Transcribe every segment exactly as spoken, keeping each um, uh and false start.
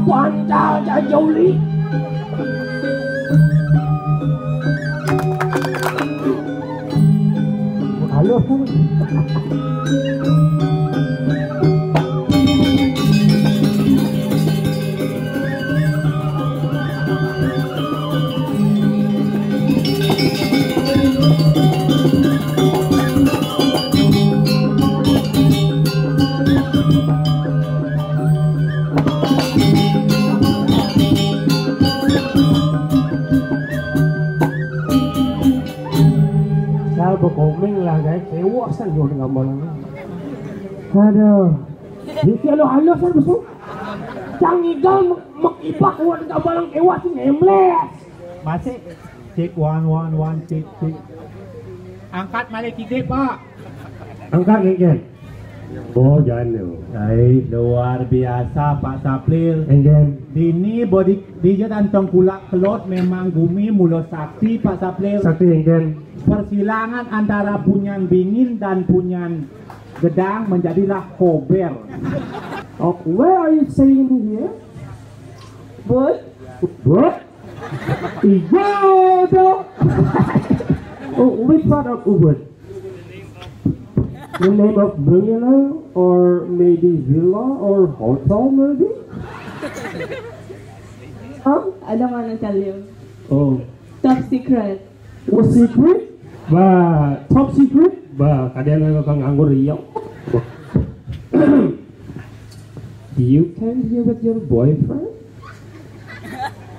Pancal jajoli. Halo. Saya bekomeng lah, guys. Sewok san yo dengan malam. Aduh. Ini lo halus kan, betul? Cang igal mek-, mek ipak wan kabalang kewas si ngemles. Masih cek, one, one, one, cek, cek. Angkat malih kidip, Pak. Angkat, nggih. Oh, jangan. Hai, luar biasa, Pak Saplir. Nggih. Dini bodi dija dan tengkulak kelot memang gumi mula sakti, Pak Saplir. Sakti, nggih. Persilangan antara punyan bingin dan punyan gedang menjadilah kober. Oh, where are you saying here? Ubud? Ubud? Iya, dong. Oh, which part of Ubud? The name of bungalow or maybe villa or hotel maybe? Huh? I don't wanna tell you. Oh. Top secret. What's secret? Bah, top secret? Bah, kadang orang nganggur iya. You can be with your boyfriend?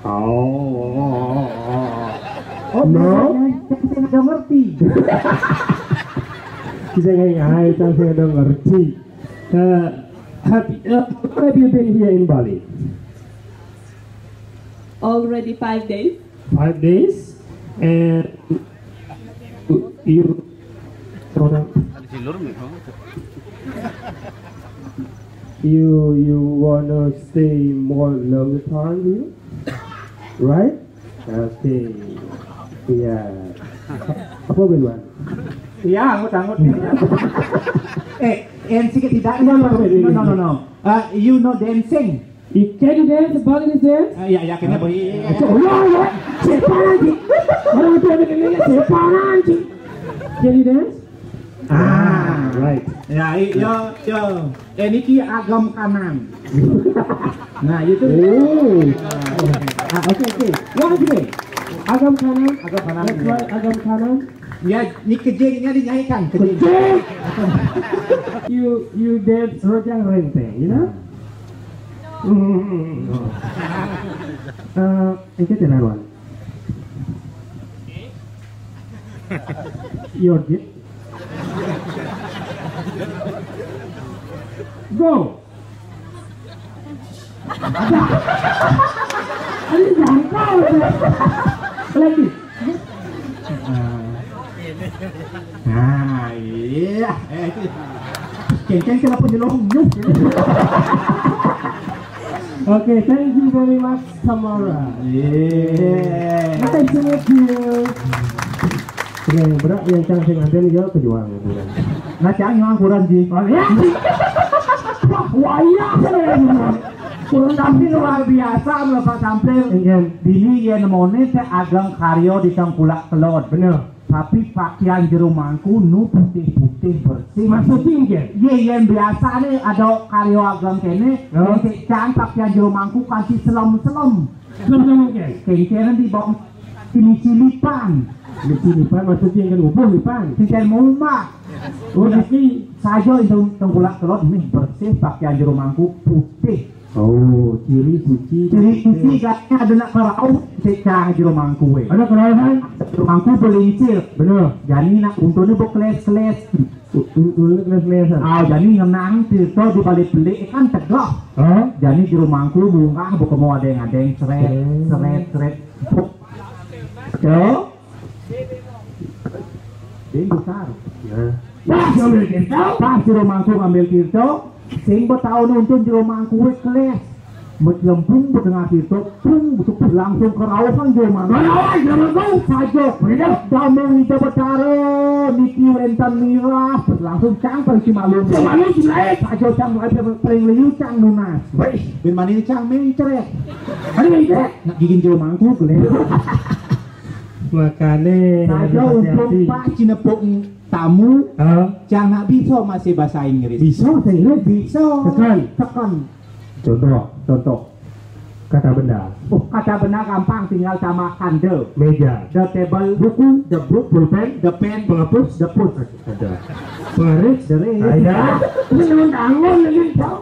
Oh, oh, oh, oh. Oh, no? Jangan, jangan, jangan ngerti. Kita nggak ngerti, kita nggak ngerti. Uh, have, uh, how have you been here in Bali? Already five days. Five days? And you, you, you, you wanna stay more longer time here? Right? Okay. Yeah. Apa, Bilwan? Iya, angut-angut. Eh, yang sedikit tidak. No, no, no, no, no. Uh, you know dancing? Can you dance, Balinese dance? Ah, iya, iya, kena boleh. Iya, iya. Oh, iya, iya. Siapa lagi? Orang tua bikin ini, siapa lagi? Can you dance? Ah, right. Ya, i-, yo, yo. Eh, niki agam kanan. Nah, itu. Oh. Ah, oke, oke. Wah, gini. Agam kanan. Agam kanan. That's right, agam kanan. Ya, ni kejing, ni ada nyaikan kejing. Kejing. You, you dance rojang renteng, you know? Hmm. Uh, ini tidak, Wan. Your di-, go. Ini jangkau. Lagi. Ah, iya. Eh, itu. Cengkeng kenapa nyelonong? Okay, thank you very much, Samara. Yeah. Nice to meet you. Oke, berat yang cang sing anten ya pejuang. Nah, cang yang kurang, Ji. Oh, ya. Wah, wah, iya. Kurang. Tapi luar biasa, Bapak Sampir. Iya. Dini yen mone te ageng karya di tengkulak kelod. Bener. Tapi pakaian jero mangku nu putih-putih bersih. Maksudnya, nggih? Ye, yen biasane ada karya ageng kene, ya, yen sik cang pakaian jero mangku kanthi selem-selem. Selem-selem, nggih. Kengkenen di bawah sini cilipan. Niki nipan maksudnya kan ubuh nipan. Sing ten mumah. Oh, niki. Saja itu tengkulak kelot nih bersih, pakaian jero mangku putih. Oh, ciri suci. Ciri suci katanya ada nak kerauh, cek cang jero mangku we. Ada kerauhan? Jero mangku belincir. Bener. Jani nak untune bekles-kles. U-, u-, untune kles-klesan. Ah, jani ngenang tirta di balik belik kan tegah. Hah? Jani jero mangku munggah bekemo adeng-adeng, seret, hmm, seret, seret. Tuh. Ding besar. Nah. Pas ngambil tirta, pas jero mangku ngambil tirta, sing betaune untun jero mangku wis keles. Metlempung bedengah tirta, pung, betuk langsung kerauhan jero mangku. Kerauhan jero mangku. Saja. Bener. Damang Ida Betara, niki wenten mirah, langsung cang paling malu. Cang malu, cang lain. Saja cang lain, paling liu cang nunas. Wih. Ben mani cang mencret. Ada mencret? Nak gigin jero mangku, keles. Makane saja harus umpung hati-hati. Pas cinepuk tamu, hah? Cang nak bisa masih bahasa Inggris. Bisa bahasa Inggris? Bisa. Tekan. Tekan. Contoh. Contoh. Kata benda. Oh, kata benda gampang, tinggal tambahkan the. Meja. The table. Buku. The book. Pulpen. The pen. Penghapus. The put. Ada. Penggaris. The ring. Ada. Ini memang tangan lagi, Pak.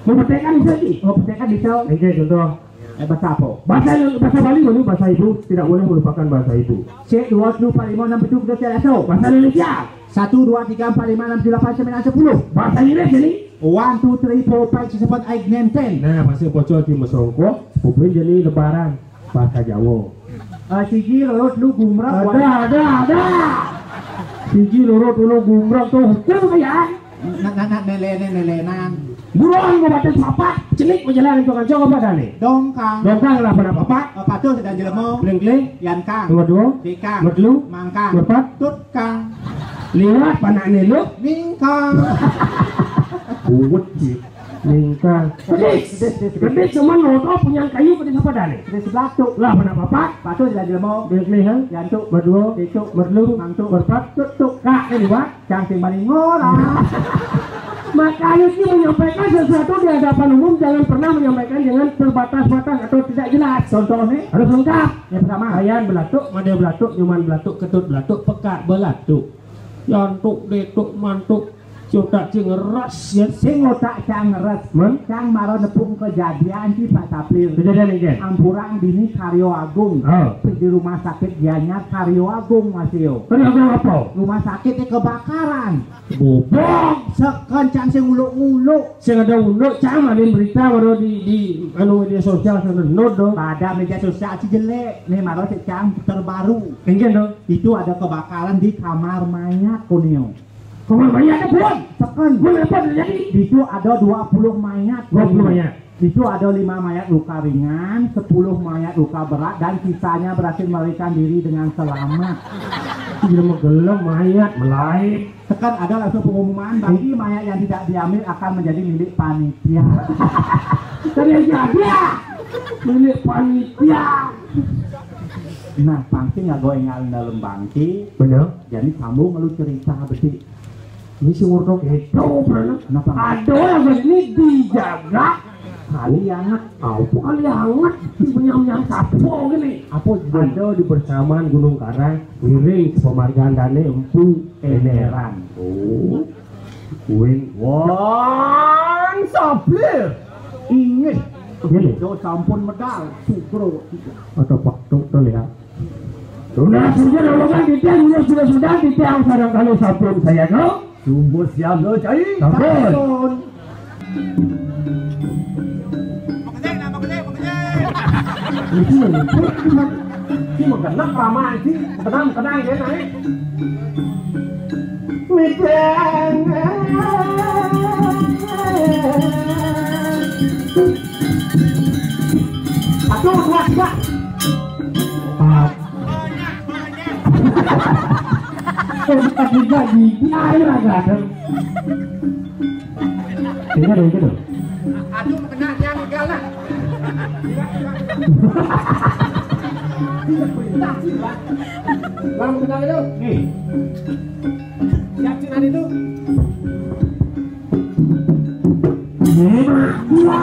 Mau petekan bisa, Ki? Mau petekan bisa. Oke, contoh. Eh, bahasa apa? Bahasa, bahasa Bali, Bali, bahasa ibu. Tidak boleh melupakan bahasa ibu. Cek dua, dua, empat, lima, enam, tujuh, dua, tiga, satu. Bahasa Indonesia. Satu, dua, tiga, empat, lima, enam, tujuh, delapan, sembilan, sepuluh. Bahasa Inggris ini. One, two, three, four, five, six, seven, eight, nine, ten. Nah, bahasa Pocong di Mesongko, Pupin jadi lebaran. Bahasa Jawa. Eh, siji lurut lu gumrak. Ada, ada, ada. Siji lurut lu gumrak tuh hukum ya. Nak, nak, nak, nelene, nelenan. Buruan mau baca papat, cenik mau jalan itu kan coba dah nih. Dongkang. Dongkang lah pada papat. Eh, patuh sedang jelema. Bling-bling. Yan kang. Nomor dua. Tikang. Nomor telu. Mangkang. Nomor empat. Tutkang. Liwat panak nih lu. Buwet sih. Ningkang. Pedis. Pedis, pedis, pedis. Pedis cuma ngotot punya kayu pedis apa dah nih? Pedis belatuk. Lah, pada papat? Patuh tidak jelema. Bling-bling, ha? Yantuk. Berdua. Ticuk. Bertelu. Mangtuk. Berempat. Tutuk. Kak, ini, Wak. Cang sing paling ngora. Makanya sih menyampaikan sesuatu di hadapan umum jangan pernah menyampaikan dengan terbatas-batas atau tidak jelas. Contohnya? Harus lengkap. Yang pertama, ayan belatuk, made belatuk, nyuman belatuk, ketut belatuk, pekak belatuk. Yantuk, detuk, mantuk, si otak cing ngeres. Ya, sing otak cang ngeres. Men? Cang mara nepung kejadian di Pak Saplir. Kejadian ini? Ampurang dini Karyo Agung. Oh. Di rumah sakit Gianyar Karyo Agung, Mas Yo. Karyo Agung apa? Rumah sakitnya kebakaran. Bobong. Sekencang sing uluk-uluk. Sing ada uluk, cang ada berita baru di, di, anu, media sosial, sana nod dong. Pada media sosial sih jelek. Nih, mara cek cang terbaru. Mungkin dong. Itu ada kebakaran di kamar mayat, Kunio. Kamar mayat ada, Bun? Tekan. Bun, apa terjadi? Itu ada dua puluh mayat. Dua puluh mayat. Itu ada lima mayat luka ringan, sepuluh mayat luka berat, dan sisanya berhasil melarikan diri dengan selamat. Gila, mah gelem mayat, melait. Tekan ada langsung pengumuman, bagi mayat yang tidak diambil akan menjadi milik panitia. Tadi aja dia. Milik panitia. Nah, pang sing nggak goyang dalam bangki. Bener. Jadi sambung lu cerita besi. Ini si ngurtok itu, bener. Kenapa? Ada yang ini dijaga. Kali anget. Apa kali anget? Di menyam-nyam sapo gini. Apa ada di persamaan Gunung Karang, wiring pemargaan dane empu eneran. Oh. Win. Wan Saplir. Inggih. Gini. Do sampun medal, sugro. Atau Pak Dokter ya. Sudah sudah lolokan kita, sudah sudah sudah kita yang sadang kalau sampun saya kau. Sungguh siap lo, Cai. Sampun. Ini mau genap ramai sih. Tenang, tenang ya, naik. Miteng. Satu, dua, tiga. Empat. Oh, bukan tiga, gigi air agak ada. Tiga dong, tiga dong. Aduh, kena dia nih, galak. Bang, kena itu. Nih. Siap, Cina itu. Ini mah gua.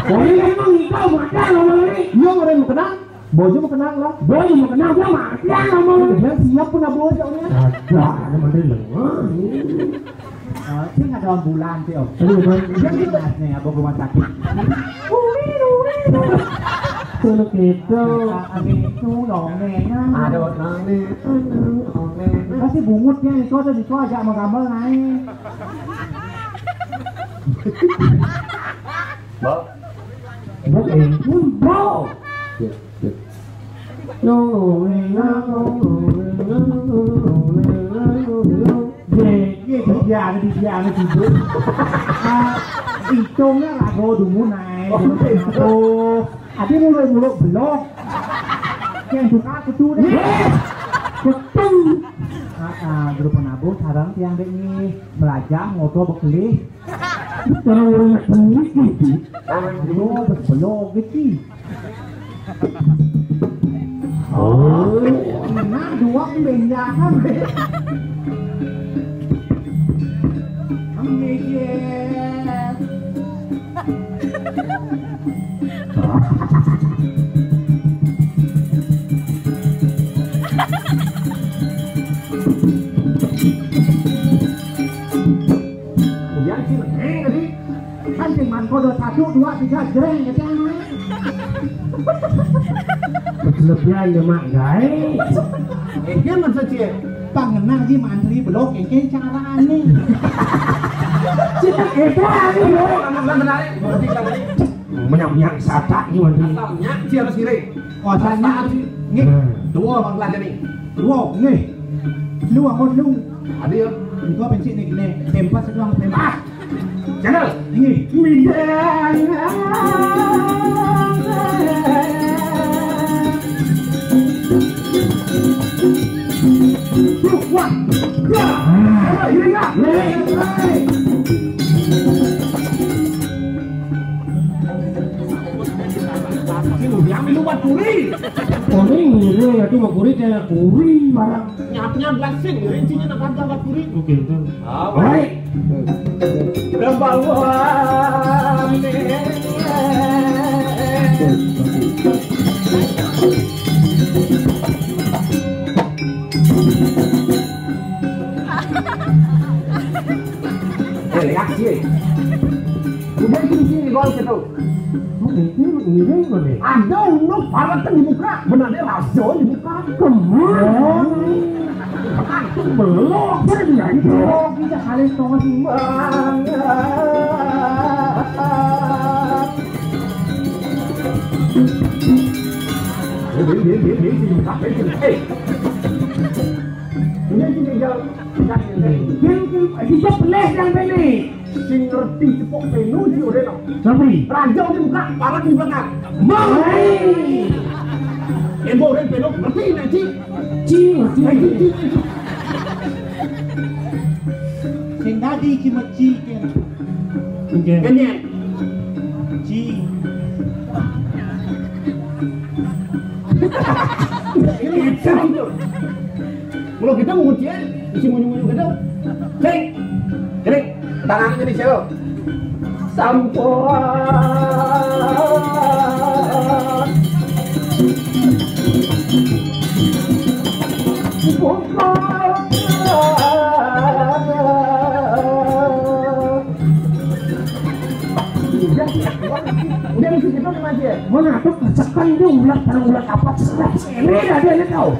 Oh, ini emang kita makan sama ini. Iya, orang mau kenal. Bojo mau kenal lah. Bojo mau kenal, dia mati ya ngomong. Dia siap pun bojo nya. Ada, ada mati lengah. Ah, sing ada bulan sih, Om. Aduh, Bang. Dia di kelas nih, abang rumah sakit. Kalau gitu. Nah, angin itu dongeng. Ada dongeng. Pasti bungutnya itu ada di itu aja sama gambar naik. Bo. Bo, eh, bo. Dongeng, dongeng, dongeng. Ye, ye, di dia, di dia, di dia. Ah, hitungnya lagu dulu naik. Oh, gitu. Ade muluk-muluk belok. Yang suka kudu deh. Betul. Ah, ah, grup Nabu sareng tiang dek ini belajar motor bekelih. Orang-orang yang bekelih gitu. Oh, belok gitu. Oh. Nah, dua pembenjakan deh. Ambil. Kemudian si Neng tadi kan sing man kodo satu, dua, tiga, jreng gitu. Kelebihan ya mak gae. Iki maksud cie. Pangenah iki mantri belok iki carane. Cita kita ini lho. Menyang-menyang sadak iki mantri. Nyak cie harus kiri. Wasanya nggih. Dua bang lagi nih. Dua nggih. Lu amun lu. Ada ya. Engko pencik nih gini. Tempat sedang tempat. Channel ini. Wah. Ya. Ini ya. Ini lupa kuri. Oh, ini ngiri, aku mau kuri, dia kuri barang. Nyap-nyap lah sing, rincinya nak ada buat kuri. Oke, itu. Apa? Baik. Kebawa. Eh, lihat sih. Udah sini, sini, gol situ. Ini, ini, ini. Ada unuk paretan dibuka, benarnya langsung dibuka. Kemana? Langsung belok, saya bilang, "Belok, kita kali tongos banget." Ini, ini, ini, ini, ini, eh. Ini, ini, ini, ini. Ini, ini, ini, ini, ini. Sing ngerti cepok penu ji ora no. Sampai. Raja udah buka, parak di belakang. Mau. Embo ora penu ngerti nek ji. Ji ngerti. Nek ji, ji, ji. Sing dadi ki meci kene. Oke. Kene. Ji. Ini itu. Kalau kita mau ujian, isi munyu-munyu gitu. Cek. Jadi, tangannya di situ. Sampun. Udah, udah, udah, udah, udah, udah. Mana tuh kerjakan dia ulat, barang ulat apa, serap, ini ada, ini tahu.